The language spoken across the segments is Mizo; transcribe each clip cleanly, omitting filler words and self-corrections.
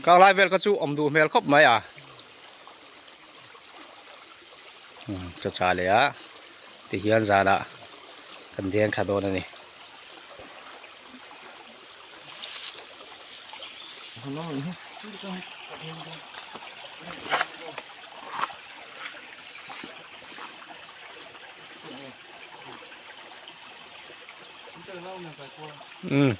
Kang lai vel kha chu awm duh hmel khawp mai a. Chaw cha leh a tihian zanah kan deng thla dawn a ni. Umm.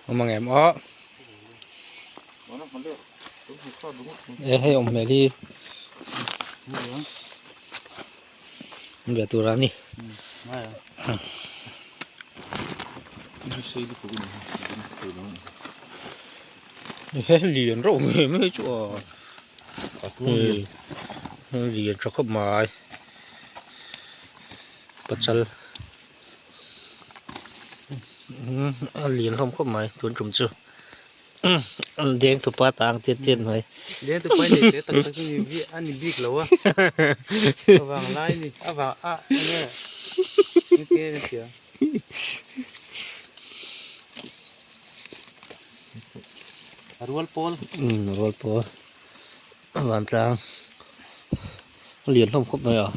Awm ang em aw. E hei awm hmel hi awm ve tur a ni. He lian reuh mai mai chu a lian tha khawp mai pachal a lian hlawm khawp mai tun tum chu. Deng tupa tang tiat tiat mai. Deng tupa nei te tak tak ni bi ani bik lo a. Awang lai ni awa a nge. Ni te ni sia. Rual pawl. Rual pawl. Vantlang. Lian hlawm khawp mai a.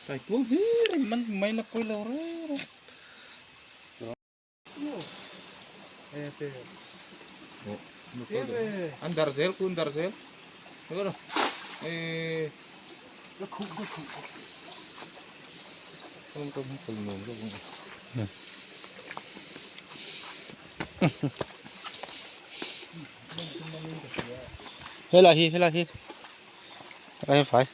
Tai tuang hi reng man mai la pawi lo reng reng. An dar zel ku an dar zel. Eh. Helai hi helai hi helai hi fai.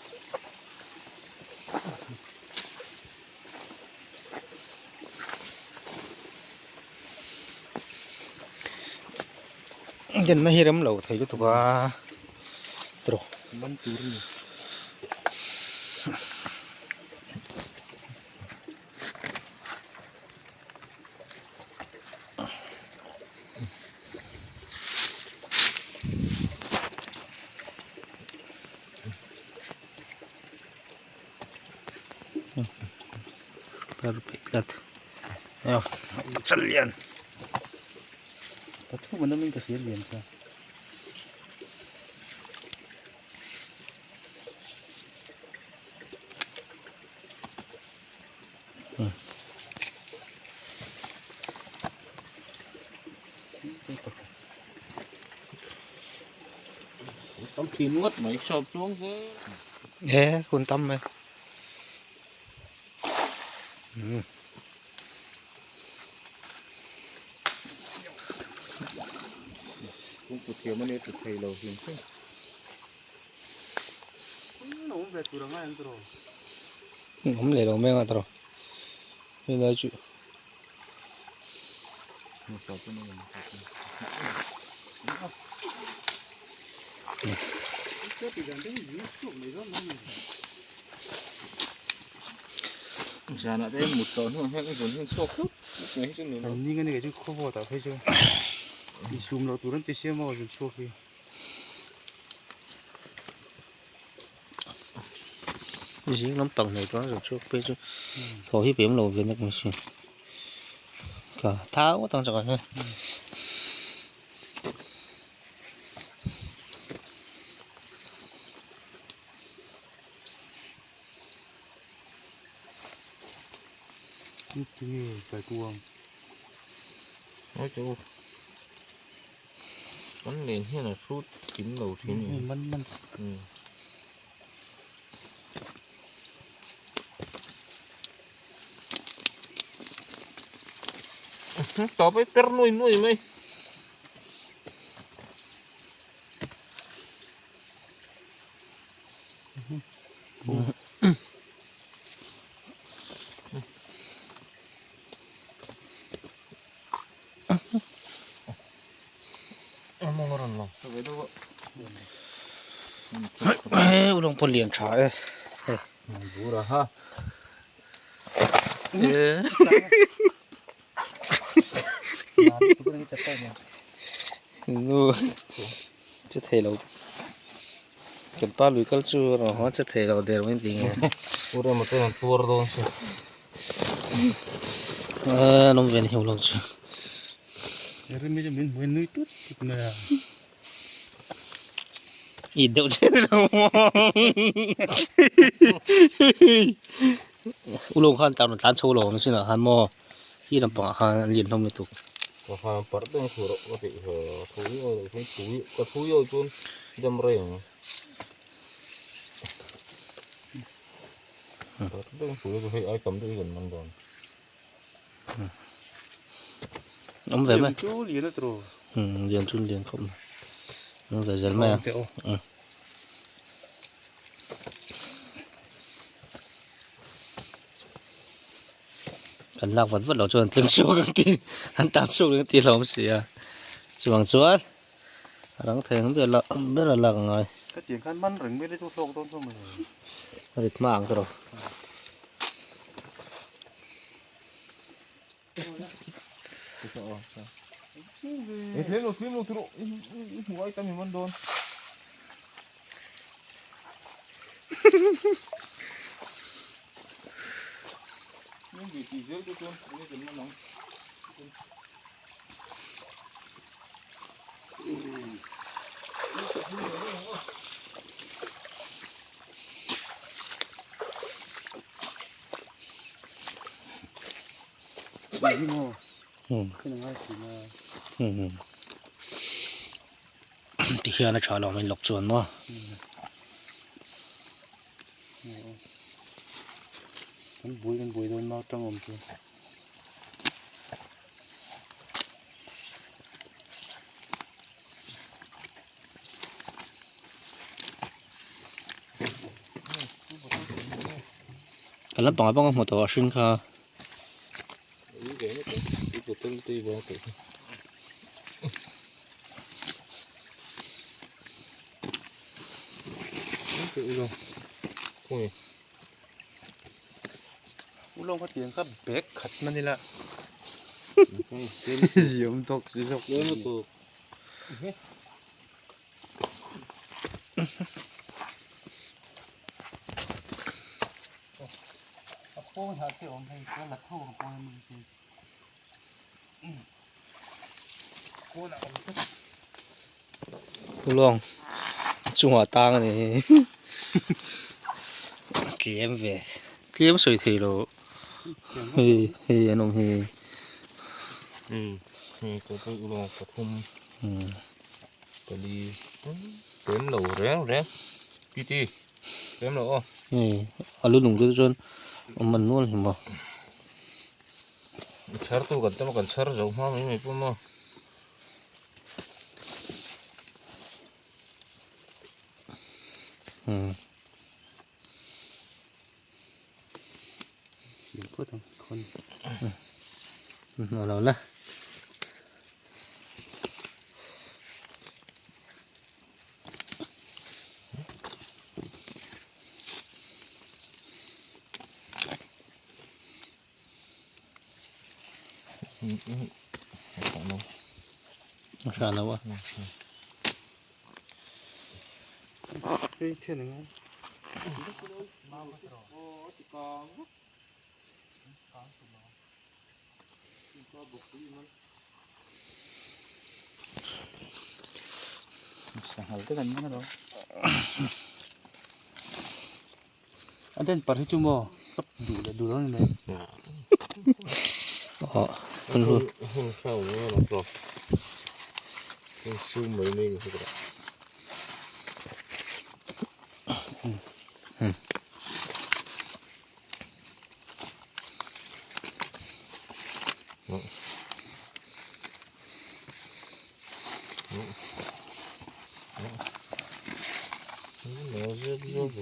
Denna hi rem lo thei lutuk a tawh. Man tur a ni. Tlat chal lian Pathum an awmin ka hria lian kha. Tam thin ngawt mai sawp chuang zel. E kun tam mai. Kungpu thiam a nia ti thei lo hlim hlim. Awm leh lo mai anga tawh helai chu. Zanah te mut tawh hnuah hian i zun hi an chhuak khawp mai hi chu ni lo. Ning a ni kei chu khaw vawt ah phei chuan insum loh tur an ti sia maw zun chhuak hi. Zing lampang hmel chuan zun chhuak phei chu thaw hi pem lo ve nek mai si. Ka thau ngawt ang chakah hian. Kan len hian a hrut kim lo thin a ni. Man man. Tawp ai per nuai nuai mai. Ulawng pawh lian tha e. Bur a ha. Nu che thei lo. Kan pa lui kal chu rawn haw che thei lo der mai ti nge. Ura ma chuan an tuar dawn se. A lawm ve ni ulawng chu. Rimi chu min hmuin nui tut tut mai a. I deuh che lo Ulawng khan tan tlan chho lo ang chinah khan maw hi lampangah khan an lian hlawm lutuk. Ka khan parh deuh thu rawh ka tih ha thu i awi loh chuan thu i ka thu i awi chuan dam rei ang. Parh deuh thu chu hei ai tam deuh hi kan man dawn. Awm ve mai. Lian chu lian a tawh. Lian chu lian khawp mai. Awm ve zel mai a. Kan lak vat vat loh chuan an tling chhuak ang tih an tan chhuak ang tih hlauhawm si a. Chuvang chuan a rang thei ang ber a ber a lak a ngai. Ka tiang khan man reng mai le chu hlawk dawn chu mai. A rit hma ang tawh. E thlem lo thlem lo tiro i hmu ai tam i man dawn. Ti hian a tha lo mai lawk chuan maw. Kan bui kan bui dawn mau tang awm chu. Kan lampang ah pawh ka hmu tawh a hring kha. Ulawng kha tiang kha bag khat man ila. Ziam tawk si zawk. A pawn ah te awm hei chuan la tho ang pawn a ni te. Pawn ah awm tlat. Ulawng chungah tang a ni hi tlem ve tlem sawi thei lo hei hei an awm hi. Hei ulawng pathum. Pali tlem lo reng reng pt tlem lo aw. Hei a lu nung te chuan awm an nual hi maw. Chhar tu kan tam a kan chhar zo hma mai mai pawh maw. Lo la. Hran lo a. Sanghal te kan man alawm an ten par hi chu maw ka duh leh duh lo ni mai aw kan hu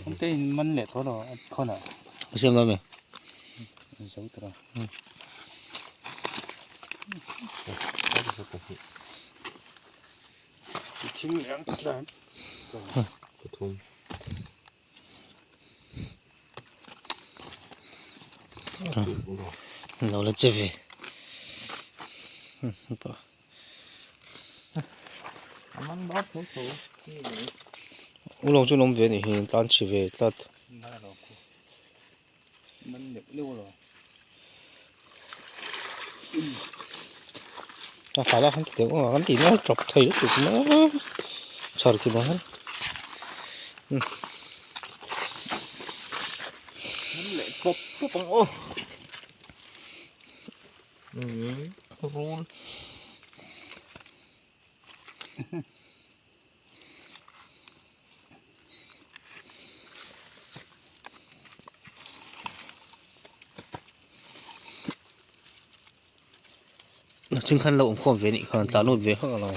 An te in man leh tho lo a khawn ah. A siam dawn mi? Zo tur a. Thing leh ang tlan. thum. Lo la che ve. Ulawng chu an awm ve a nih hi tan chhi ve tlat. A fai lai khan ti deuh ang an tih mai tawp thei lutuk mai a chhar ki bang hian. Leh pawp pawp ang aw. Rul. Nachin khan lo awm khawm ve nih khan tlan lut ve hak alo.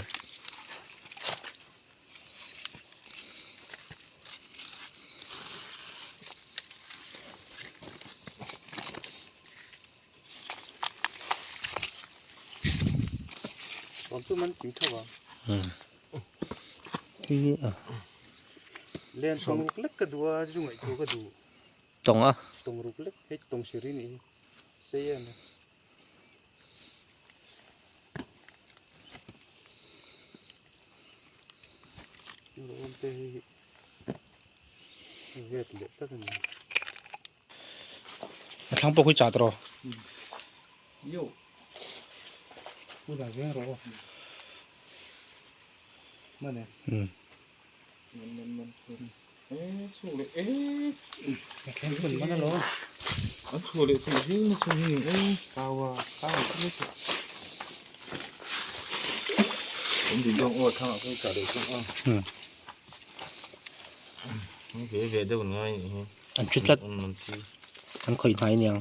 Len tawng ruk lek ka duh a zu ngaihtuah ka duh. Tawng a? Tawng ruk lek hei tawng siri nih hi sei em a. Awm te hi vet leh tlat a ni. A thlang pawh khi chat rawh. Yo. Pu dah veng rawh aw. Mane. Um. Man man man. Eh chhuak leh eh. A thleng hun man alo. An chhuah leh theih zing na chhan hi eh. Kawa kawa chu chu. An din dawng aw thang ah khan chah leh chuang a. Um. Ve ve deuh ngai nih hi. An thi tlat. An khawih hnai aniang.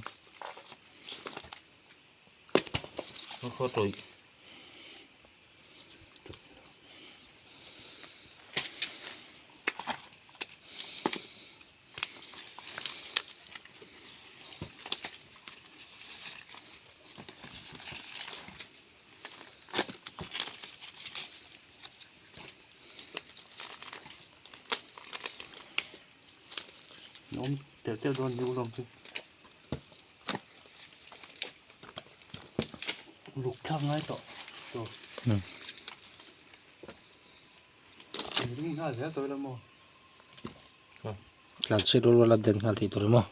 Khaw tawih. Awm tel tel dawn hi ulawm chu. Luk thlak ngai tawh tawh. Ring nghal zel tawh ila maw? Tlan chhiat rual rual a den nghal thei tur emaw?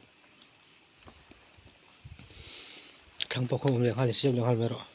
Thlang pawh khaw awm leh nghal in siam leh nghal mai rawh.